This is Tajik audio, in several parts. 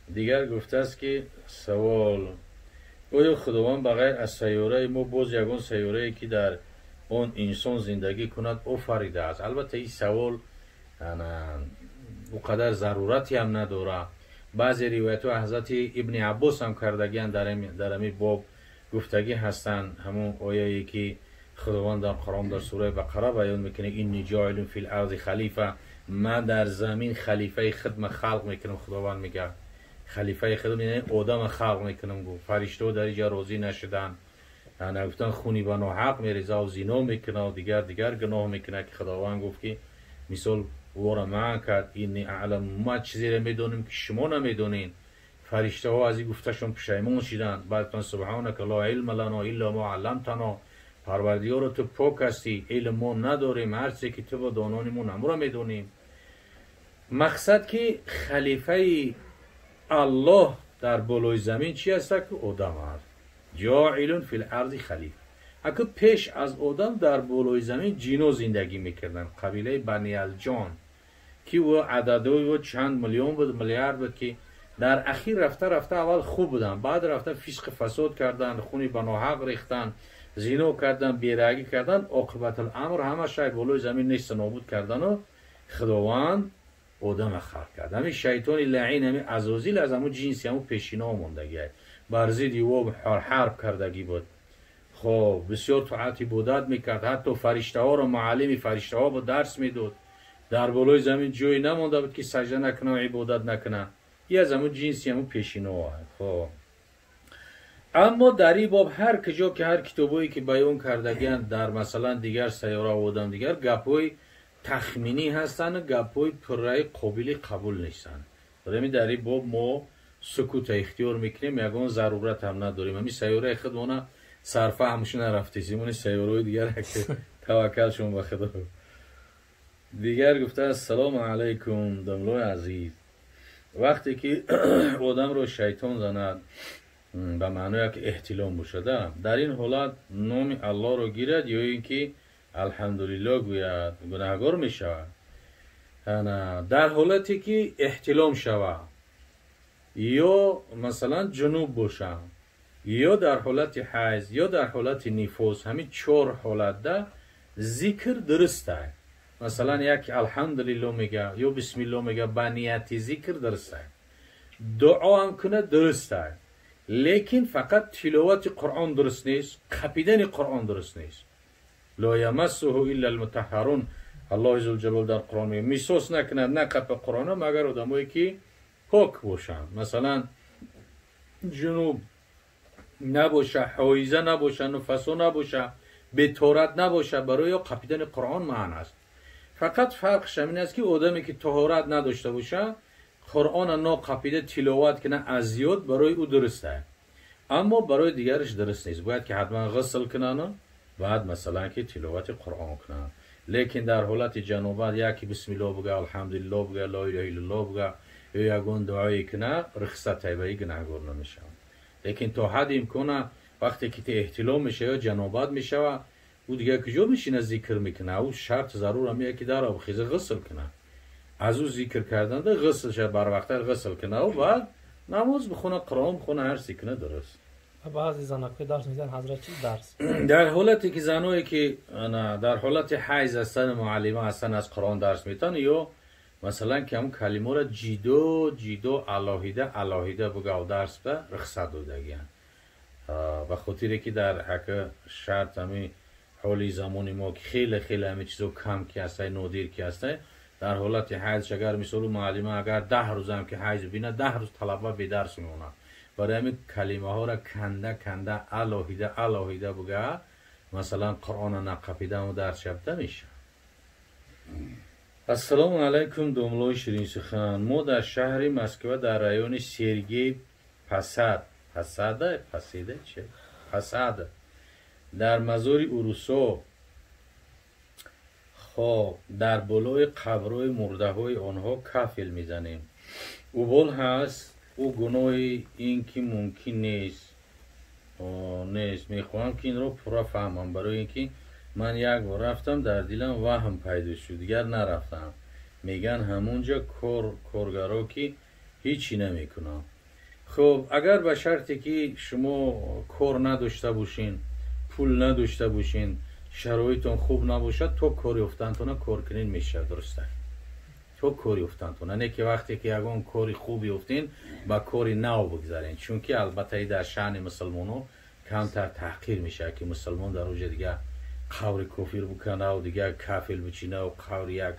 Дигар гуфтааст ки савол: оё Худованд ба ғайр аз сайёраи мо боз ягон сайёрае ки дар он инсон зиндагӣ кунад офаридааст? Албатта ин савол он қадар зарурате ҳам надорад. Баъзе ривоятҳо ҳазрати Ибни Аббос ҳам кардагианд дар ҳамин боб гуфтагӣ ҳастанд. Ҳамон ояе ки Худованд дар Қуръон дар сураи Бақара баён мекунад: инни ҷоилун фил арзи халифа, ман дар замин халифаи хидма халқ мекунам. Худованд мегӯяд халифаи хидма, яъне одама халқ мекунам. Гуфт фариштаҳо дар инҷа розӣ нашуданд, гуфтанд хуни ба ноҳақ мерезад, зино мекунад, дигар дигар гуноҳ мекунад, ки Худованд гуфт ки мисол ӯро манъ кард: инни аълам, ман чизеро медонам ки шумо намедонед. Фариштаҳо аз ин гуфташон пушаймон шиданд. Баъд гуфтанд: субҳанака ло илма лано илла мо алламтано, Парвардигоро ту пок ҳастӣ, илм мо надорем, ҳар чизе ки ту ба донони мо намуро медонем. Мақсад ки халифаи Аллоҳ дар болои замин чи аст? Ки одам аст. Ҷоилун фил арзи халифа. Аку пеш аз одам дар болои замин ҷино зиндагӣ мекарданд, қабилаи Баниалҷон, ки ӯ ададои ӯ чанд миллион буд, миллиард буд, ки дар ахир рафта рафта аввал хуб буданд, баъд рафта фисқи фасод карданд, хуни ба ноҳақ рехтанд, зино карданд, берагӣ карданд. Оқибатуламр ҳамаша болои замин нест нобуд кардану Худованд одама халқ кард. Ҳамин шайтони лаъин, ҳамин Азозил аз ҳамун ҷинси ҳамун пешинаҳо мондагӣ, бар зидди ӯ ҳарб кардагӣ буд. Хоб бисёр тоат ибодат мекард, ҳатто фариштаҳоро муаллими фариштаҳо буд, дарс медод. Дар болои замин ҷое намонда буд ки сажда накунад ва ибодат накунад. И аз ҳамун ҷинси ҳамун пешинаҳо. Хоб аммо дар ин боб ҳар куҷо ки ҳар китобое ки баён кардагианд дар масалан дигар сайёра одам дигар гапҳои тахминӣ ҳастанд, гапҳои пурраи қобили қабул нестанд. Барои дар ин боб мо сукута ихтиёр мекунем, ягон зарурат ҳам надорем. Ҳамин сайёраи худмона сарфаҳмш нарафтесим, они сайёраҳои дигар таваккалшон ба Худо. Дигар гуфтааст: салому алайкум, домлои азиз. Вақте ки одамро шайтон занад, ба маъное ки эҳтилом бошада, дар ин ҳолат номи Аллоҳро гирад ё ин ки алҳамдулиллоҳ гӯяд, гунаҳгор мешавад? Дар ҳолате ки эҳтилом шавад ё масалан ҷунуб бошад ё дар ҳолати ҳайз ё дар ҳолати нифос, ҳамин чор ҳолатда зикр дуруст аст. Масалан як алҳамдулиллоҳ мега ё бисмиллоҳ мега, ба нияти зикр дуруст аст. Дуо ҳам кунад дуруст аст, лекин фақат тиловати Қуръон дуруст нест, қапидани Қуръон дуруст нест. Ло ямассуҳу илла алмутаҳҳарун, Аллоҳи зулҷалол дар Қуръон мегӯяд: мисос накунад, нақапа Қуръона, магар одамое ки пок бошанд. Масалан ҷунуб набоша, ҳоиза набоша, нуфасо набоша, беторат набоша, барои ё қапидани Қуръон маън аст. Фақат фарқш ҳамин аст ки одаме ки тоҳорат надошта боша, Қуръона ноқапида тиловат кунад аз зиёд барои ӯ дуруст аст, аммо барои дигараш дуруст нест. Бояд ки ҳатман ғусл кунану баъд масалан ки тиловати Қуръон кунанд. Лекин дар ҳолати ҷанобат яке бисмиллоҳ буга, алҳамдулиллоҳ буга, ло илаҳа иллаллоҳ буга ё ягон дуое куна, рухсат ай, гунаҳгор намешавад. Лекин то ҳадди имкона вақте ки эҳтилом мешава ё ҷанобат мешава, ӯ дигар куҷо мешина зикр мекуна? Ӯ шарт зарур ҳамия ки дар обхеза ғусл куна. Аз ӯ зикр карданда ғусл шава, барвақттар ғусл куна ӯ баъд намоз бихона, Қуръон бихона, ҳар чизе куна дуруст. Баъзе занакҳои дарс медиҳанд, ҳазрат, чи дарс? Дар ҳолате ки заное ки дар ҳолати ҳайз ҳастанд, муаллима ҳастанд, аз Қуръон дарс метаванд ё масалан ки ҳамун калимаро ҷидо ҷидо, алоҳида алоҳида бугав дарс ба рухсат додагианд, ба хотире ки дар ҳака шарт ҳамин ҳоли замони мо ки хеле хеле ҳамин чизо кам ки ҳастай, нодир ки ҳастай. Дар ҳолати ҳайзш агар мисолу муаллима агар 10 рӯзам ки ҳайз бинад, 10 рӯз талаба бедарс мемонад. Барои ҳамин калимаҳоро канда канда, алоҳида алоҳида буга, масалан Қуръона нақапидамо дарс шабта мешавад. Ассалому алайкум, домлои ширинсухан. Мо дар шаҳри Москва дар райони Сергей Пасад, Пасада, Паседа, че Пасад, дар мазори урусо, хоб, дар болои қабрҳои мурдаҳои онҳо кафел мезанем. Убол ҳаст ӯ гуноҳи ин ки мумкин нест. Мехоҳам ки инро пурра фаҳмам, барои ин ки ман як бор рафтам, дар дилам ваҳм пайдо шуд, дигар нарафтам. Меган ҳамунҷа коргаро ки ҳичи намекунанд. Хуб, агар ба шарте ки шумо кор надошта бошин, пул надошта бошин, шароитон хуб набошад, то кор ёфтантона кор кунин мешавад, дуруста. То кор ёфтантона, не ки вақте ки ягон кори хуб ёфтин, ба кори нав бигзарен, чунки албатта и дар шаъни мусулмоно камтар таҳқир мешавад, ки мусулмон дар оҷа дига қаври кофир биканаву дига кафел бичинаву қаври як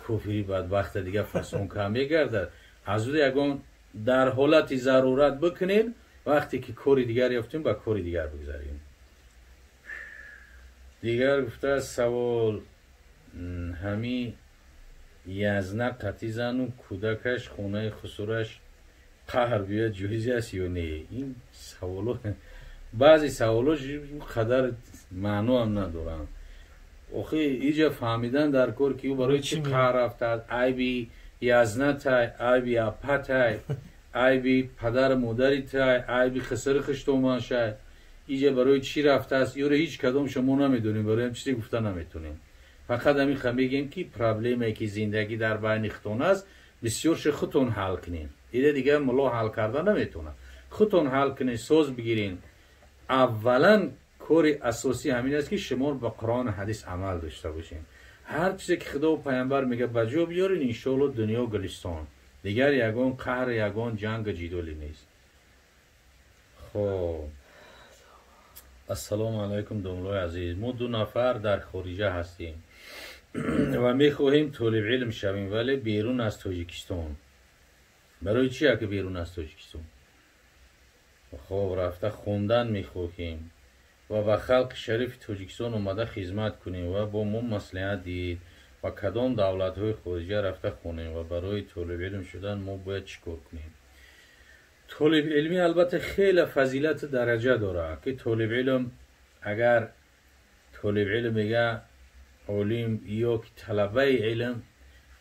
кофири бадбахта дига фасон кам мегардад. Аз ӯ ягон дар ҳолати зарурат бикунед, вақте ки кори дигар ёфтем, ба кори дигар бигзарем. Дигар гуфтааст савол: ҳами язна қатӣ зану кӯдакаш хонаи хусураш қаҳр биёяд, ҷоиз аст ё не? Ин саволо, баъзе саволо қадар маъноам надоранд. Охи иҷа фаҳмидан дар кор, ки ӯ барои чӣ қаҳр рафтааст. Айби язнатай, айби апатай, айби падару модаритай, айби хисари хиштоманшай? Иҷа барои чӣ рафтааст, ёро ҳеҷ кадомша мо намедонем, барои чизе гуфта наметонем. Фақат ҳамин мегем, ки проблемае ки зиндагӣ дар байни худтон аст, бисёрша худтон ҳал кунем. Ида дигар мулло ҳал карда наметавонад. Худтон ҳал кунед, соз бигирен. Аввалан кори асосӣ ҳамин аст, ки шумо ба Қуръону ҳадис амал дошта бошед. Ҳар чизе ки Худову Пайғамбар мега, ба ҷо биёрен, иншоалло дунё гулистон, дигар ягон қаҳр, ягон ҷангу ҷидоле нест. Хоб, ассалому алайкум, домлои азиз. Мо ду нафар дар хориҷа ҳастем ва мехоҳем толибилм шавем, вале берун аз Тоҷикистон. Барои чи яке берун аз Тоҷикистон? Хоб, рафта хондан мехоҳем ва ба халқи шарифи Тоҷикистон омада хизмат кунем ва бо мо маслиҳат диҳед, ба кадом давлатҳои хориҷа рафта хонем ва барои толибилм шудан мо бояд чӣ кор кунем? Толибилмӣ албатта хеле фазилату дараҷа дорад, ки толибилм, агар толибилм мега, олим ё ки талабаи илм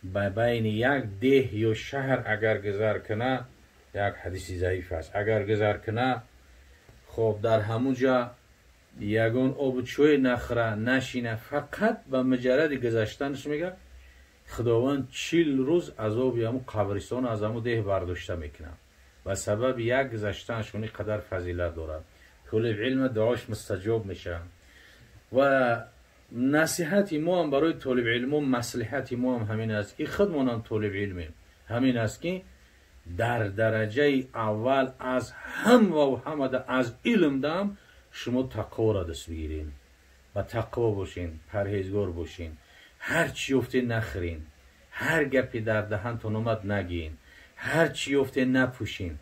ба байни як деҳ ё шаҳр агар гузар куна, як ҳадиси заиф аст, агар гузар куна, хоб, дар ҳамун ҷа ягон обу чой нахӯра, нашина, фақат ба муҷарради гузаштанаш, мега, Худованд 40 рӯз азоби ҳамун қабристон аз ҳамун деҳ бардошта мекунад. Ба сабаби як гузаштанаш он қадар фазилат дорад. Толибилма дуош мустаҷоб мешавад. Ва насиҳати мо ҳам барои толибилмо, маслиҳати мо ҳам ҳамин аст, ки худмонам толибилмем, ҳамин аст, ки дар дараҷаи аввал аз ҳамаву ҳамада аз илм дам шумо тақворо даст бигирен, ба тақво бошен, парҳезгор бошен, ҳар чӣ ёфте нахӯрен, ҳар гапе дар даҳантон омад нагӯен, ҳар чӣ ёфте напӯшен.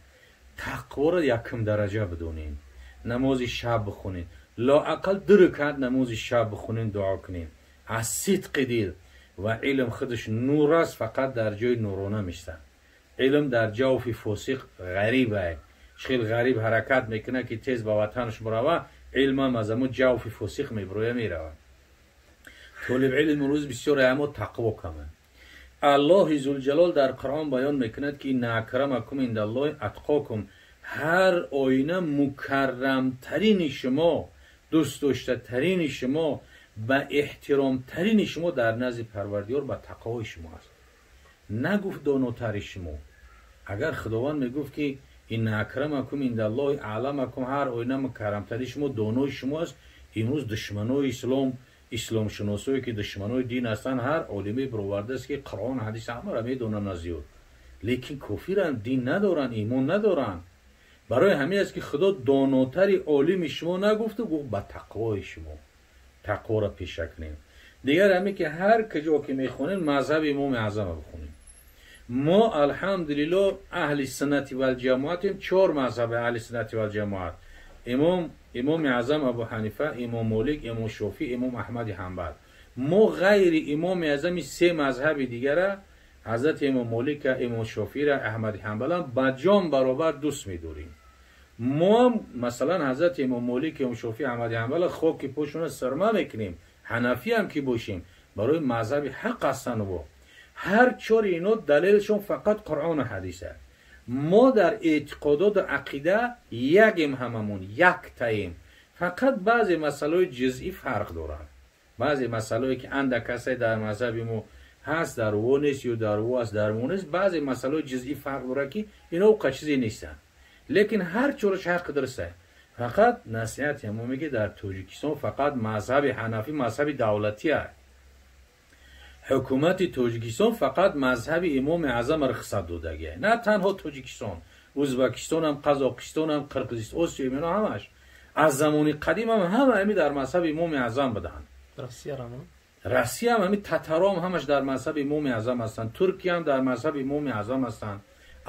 Тақворо якум дараҷа бидонен, намози шаб бихонед, лоақал ду ракат намози шаб бихонен, дуо кунем аз сидқи дил. Ва илм худаш нур аст, фақат дар ҷои нурона мешавад. Илм дар ҷавфи фосиқ ғариб аст. Хел ғариб ҳаракат мекунад, ки тез ба ватанаш бурава, илмам аз ҳамун ҷавфи фосиқ мебуроя, меравад. Толибилм имрӯз бисёре, аммо тақво кама. Аллоҳи Зулҷалол дар Қуръон баён мекунад, ки инна акрамакум индаллоҳи атқокум. Ҳар оина мукаррамтарини шумо, дӯстдоштатарини шумо, ба эҳтиромтарини шумо дар назди Парвардигор ба тақвои шумо аст. Нагуфт донотари шумо. Агар Худованд мегуфт, ки инна акрамакум индаллоҳи аъламакум, ҳар оина мукаррамтари шумо донои шумо аст, имрӯз душманои ислом, исломшиносое ки душманои дин ҳастанд, ҳар олиме бировардааст, ки Қуръон, ҳадис ҳамаро медонанд аз зиёд, лекин кофиранд, дин надоранд, имон надоранд. Барои ҳамин аст, ки Худо донотари олими шумо нагуфту, гуфт ба тақвои шумо. Тақворо пеша кунем. Дигар ҳамин, ки ҳар куҷо ки мехонем, мазҳаби Имоми Аъзама бихонем. Мо алҳамдулилло аҳли суннати валҷамоатем. Чор мазҳаби аҳли суннати валҷамоат: Имоми Аъзам Абу Ҳанифа, Имом Молик, Имом Шофӣ, Имом Аҳмади Ҳанбал. Мо ғайри Имоми Аъзами се мазҳаби дигара, ҳазрати Имом Молика, Имом Шофира, Аҳмади Ҳанбалам, ба ҷон баробар дӯст медорем. Моам масалан ҳазрати Имом Молик, Имом Шофӣ, Аҳмади Ҳанбала хоки пошона сирма мекунем, ҳанафиам ки бошем, барои мазҳаби ҳақ ҳастанд. Во ҳар чори ино далелшон фақат Қуръону ҳадиса. Мо дар эътиқодоту ақида ягем, ҳамамон яктаем, фақат баъзе масъалаҳои ҷузъӣ фарқ дорад. Баъзе масъалаҳое ки андак касе дар мазҳаби мо ҳаст дар во нест ё дар во аст дар мо нест. Баъзе масъалаҳои ҷузъӣ фарқ дорад, ки ино қа чизе нестанд, лекин ҳар чораш ҳақ дуруст. Фақат насиҳати ҳамо меги, дар Тоҷикистон фақат мазҳаби ҳанафӣ мазҳаби давлатӣ аст. Ҳукумати Тоҷикистон фақат мазҳаби Имоми Аъзам рухсат додагия. На танҳо Тоҷикистон, Ӯзбекистонам, Қазоқистонам, Қирғизистон, Осиё, ино ҳамаш аз замони қадим ҳам ҳама ҳами дар мазҳаби Имоми Аъзам буданд. Россиям ҳами, татаром ҳамаш дар мазҳаби Имоми Аъзам ҳастанд, Туркиям дар мазҳаби Имоми Аъзам ҳастанд,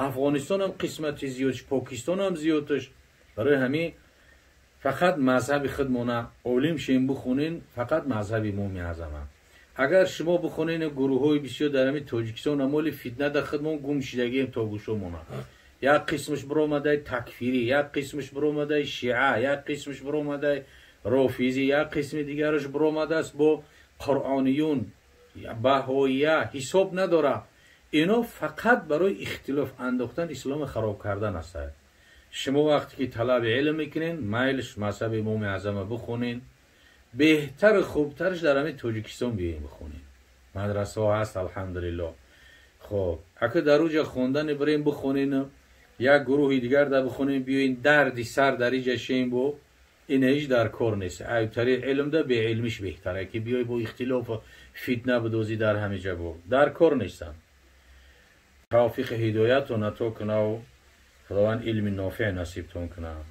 Афғонистонам қисмати зиёдш, Покистонам зиёдш. Барои ҳамин фақат мазҳаби худмона олим шем, бихонен, фақат мазҳаби Имоми Аъзама. Агар шумо бихонен, гурӯҳҳои бисёр дар ҳамин Тоҷикистон амоли фитна дар худмон гум шидагием то гӯшомона. Як қисмаш биромадай такфирӣ, як қисмаш биромадай шиа, як қисмаш биромадай рофизӣ, як қисми дигараш биромадааст бо қуръониюн, баҳоия, ҳисоб надора. Ино фақат барои ихтилоф андохтан, исломи хароб кардан аст. Шумо вақте ки талаби илм мекунен, майлиш мазҳаби Имоми Аъзама бихонен, беҳтару хубтараш дар ҳамин Тоҷикистон биёем бихонем, мадрасаҳо ҳаст, алҳамдулилло. Хоб, ака дар уҷа хондане бирем бихонен, як гурӯҳи дигар да бихонем, биёин дарди сар дар иҷа шем, бо ина ҳеҷ дар кор нест. Айбтари илмда беилмиш беҳтара, ки биёй бо ихтилофу фитна бидозӣ дар ҳамиҷа, бо дар кор нестанд. Тавфиқи ҳидоятон ато кунаву Худованд илми нофеъ насибтон кунад.